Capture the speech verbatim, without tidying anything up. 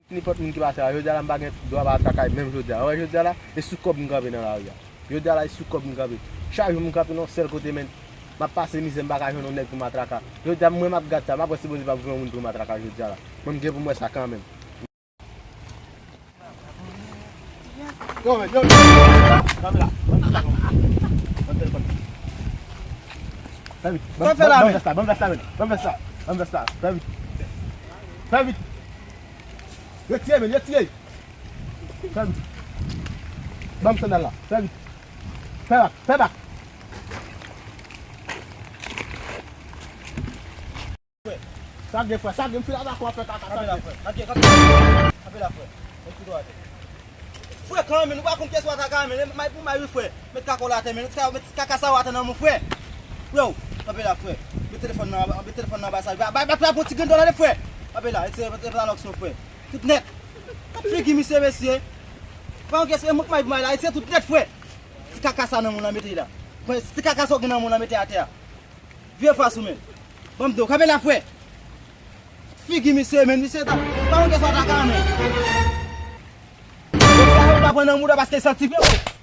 Nenpòt moun ki pase la, jodi a la, m pa gen dwa pa trakay menm jodi a. Ou wè jodi a la, e sou kòb m kanpe nan lari a. Jodi a la, e sou kòb m kanpe. Chak jou m kanpe nan yon sèl kote, men m ap pase mizè, m pa ka jwenn yon nèg pou m atraka. Jodi a, mwen m ap gad sa, m ap wè si Bondye p ap voye yon moun pou m atraka jodi a la. Mwen m gen pou m wè sa kanmenm. Yo, men, yo, men. Kanpe la. Ban m telefòn. Fè vit. Ban m vès la, men. Ban m vès la, men. Ban m vès la. Ban m vès la. Fè vit. Fè vit. Retire, men, retire. Fè vit. Ban m sandal la. Fè vit. Fè bak. Fè bak. Frè. Sa gen, frè, sa gen, m fin avè w ap fè kaka. Kanpe la, frè. Kanpe, kanpe. Kanpe la, frè. Mèt tou dwat. Frè, kanmenm, nou pa konn kiyès w atake, men may pou may, wi, frè. Mèt kaka w la atè, men mèt kaka sa w atè nan men w, frè. Yo, kanpe la, frè. Met telefòn nan, met telefòn nan anba sa. Bay, bay, bay, bay, yon ti grenn dòlè, frè. Kanpe la, retire, retire pantalon sou, frè. Tout nèt. Gad figi misye, mesye. Pa yon kiyès, e mwen k may pou may la, retire tout nèt, frè. Ti kaka sa nan men w la, mete la. Frè, ti kaka sa w gen nan men w la, mete atè a. Vire fas ou menm. Ban m di w, kanpe la, frè. Figi misye, men misye ta, pa yon kesyon ta ka, men. Sa yo pa pran nan mouda paske santi vre, frè.